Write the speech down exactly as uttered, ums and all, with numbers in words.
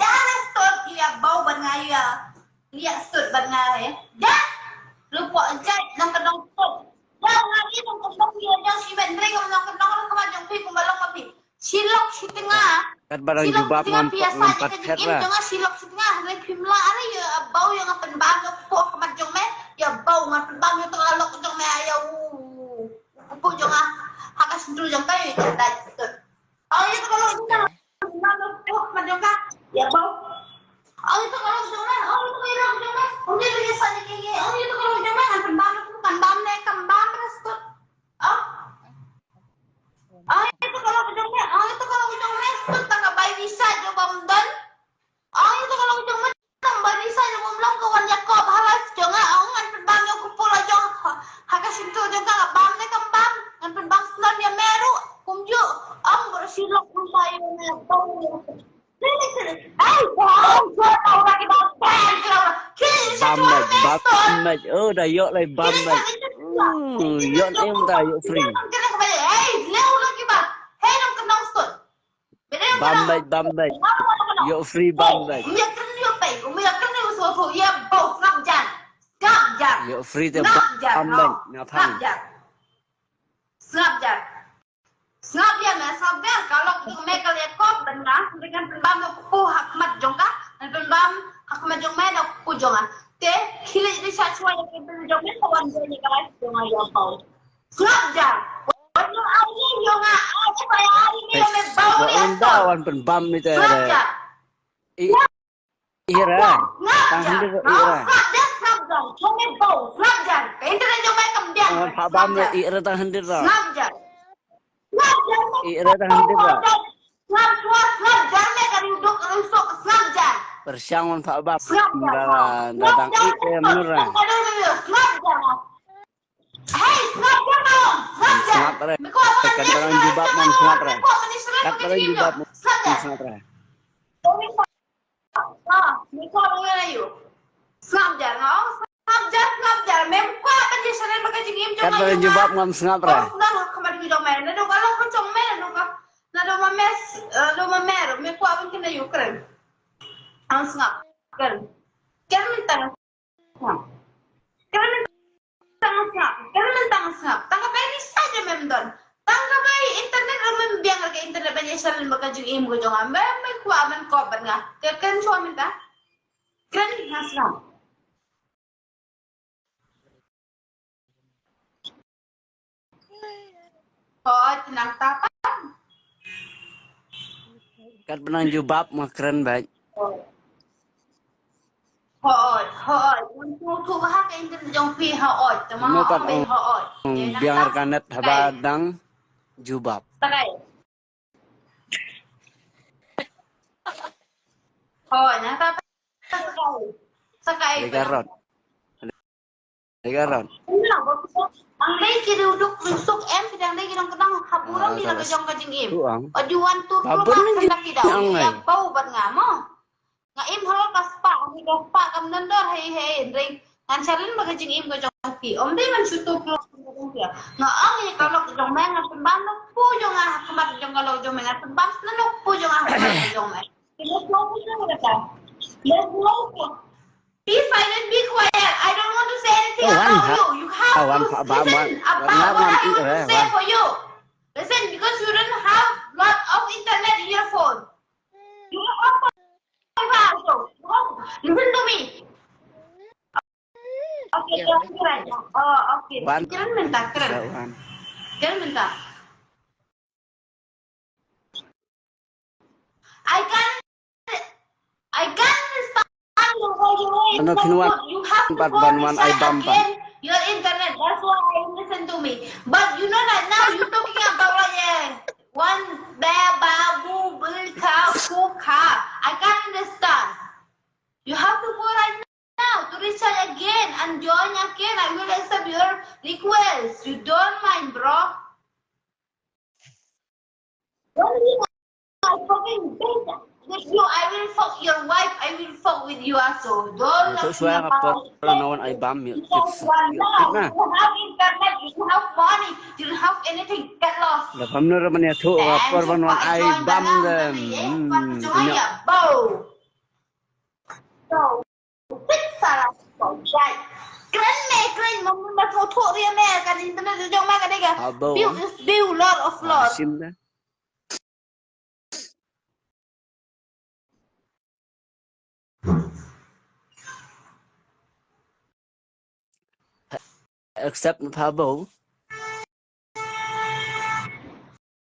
Ja re stud ïa bau ban nga ïa. Ïa stud ban nga ïa. Ja. Lu pok jait nang ka nong stud. Ja nga ïa nang ka nong ïa jang shi men ring nang ka nong ka mat jong phi kumba long ma phi. Shilok shitnga. Kat barang jubab ngam pat phet ra. Shilok shitnga hynrei phim lah re ïa bau ïa nga pynbam ïa pok ka mat jong me. Ïa bau nga pynbam ïa tang lok jong me ïa u. Pok jong nga. Ha ka shyntur jong ka ïa jang dai stud. Oh ïa tang lok jong me. Pynbam ïa pok ka mat jong ka. Ïa bau. Oh ïa tang lok jong me. Oh ïa tang lok jong me. Oh ïa tang lok jong me. Oh ïa tang lok jong me. Ngan pynbam ïa pok kan bam ne kan bam re stud. Oh. Ong ïa to ka long jong me, ong ïa to ka long jong me, stud tang ka bai visa jong bam don. Ong ïa to ka long jong me, tang bai visa jong bam long ka wan ïa kop ha life jong nga, ong ngan pynbam ïa u kpu la jong ha, ha ka shyntur jong ka, ka bam ne kam bam, ngan pynbam snem ïa me ruh, kumjuh, ong bro shilok kumba ïa me bam. Bam bam bam. Oh da ïoh lai bam bam. Oh ïoh em da ïoh free. Bam bam bam bam. Ïoh free bam bam. Ïoh free te bam bam. Nga pang. Sngap jar. Sngap ïa me, sngap jar, ka lok jong me ka leh kop ban nga, hynrei ngan pynbam ïa u kpu ha khmat jong ka, ngan pynbam ha khmat jong me da u kpu jong nga. Te khie leit ri sha shuwa ïa ka bil jong me, ka wan jong me ka lai jong nga ïa bau. Sngap jar. Wan ïa ai ïa nga, ai ïa ai ïa me bau ïa. Wan pynbam ïa te. Sngap jar. Ira. Tang hyndir ira. Ngan pha bam re ira tang hyndir ra. Ira tang hyndir ra. Pyrshang wan pha bam. Ra ra dang i em nur ra. Hey, sngap jar, sngap jar. Sngap re. Kat barang jubab man sngap re. Kat barang jubab man sngap re. Ah, me kwah ban ngan ïa u. Sngap jar, nga ong sngap jar, sngap jar. Mem kwah ban ïa shalem bad ka jingim jong nga. Kat ba jubab ngam sngap re. Ong sngap ha khmat jong me. Naduh ka long ka jong me, naduh ka. Naduh ma me, eh, naduh ma me, me kwah ban kynnoh ïa u kren. Ong sngap. Kren. Kren mynta. Kren mynta sngap, kren mynta sngap. Tang ka bai visa jong me ym don. Tang ka bai internet ruh mem biang ka internet ban ïa shalem bad ka jingim ka jong nga. Me, me kwah ban kop bad nga. Te kren shuwa mynta. Kren mynta sngap. Hooid, nang tapa. Kat ba nang jubab nga kren bad. Hooid, hooid. Nang tu tu ha ka internet jong phi hooid. Tama hooid. Biang ka net haba dang jubab. Takai. Hooid, nang tapa. Sakai. Sakai. Legarot. Legarot. Ang dei ki duduk dusuk em, ki dang dei ki dong kedang haburom di la ka jong ka jingim. Odi wan tu tu ka kena ki dau. Ya pau bad nga mo. Nga im halor ka spah, ka spah kam nandor hei hei, hynrei ngan shalem bad ka jingim ka jong ki. Om dei man shutu klok. Nga ong ïa ka lok jong me ngan pynbam lok pu jong nga ha khmat jong ka lok jong me, ngan pynbam snen lok pu jong nga ha khmat jong me. Be silent, be quiet. I don't want to say anything about you. You have to listen about what I want to say for you. Listen, because you don't have lot of internet in your phone. You have also. Listen to me. Okay, okay, right now. Oh, okay. Kren mynta, kren. Kren mynta. I can't, I can't understand you. You have to go reset again your internet. That's why I listen to me. But you know that now you're talking about like, eh, one ba ba bu bu ka ku ka. I can't understand. You have to go right now to reset again and join again. I will accept your request. You don't mind, bro. Don't be my fucking bitch with you. I will fuck your wife. I will fuck with you also. Don't. Tok shuwa nga por la nawan ai bam ïa. Because one now you have internet, you have money, you don't have anything. Get lost. La pam nur man ïa tok la por ban wan ai bam dem. Bau. Kren me, kren, ma, ma, ma, tho, tho, ria me, kan internet jong me, kan dei ka. Abo. Biu is biu, lor of lor. Shim da. Accept na pha bo.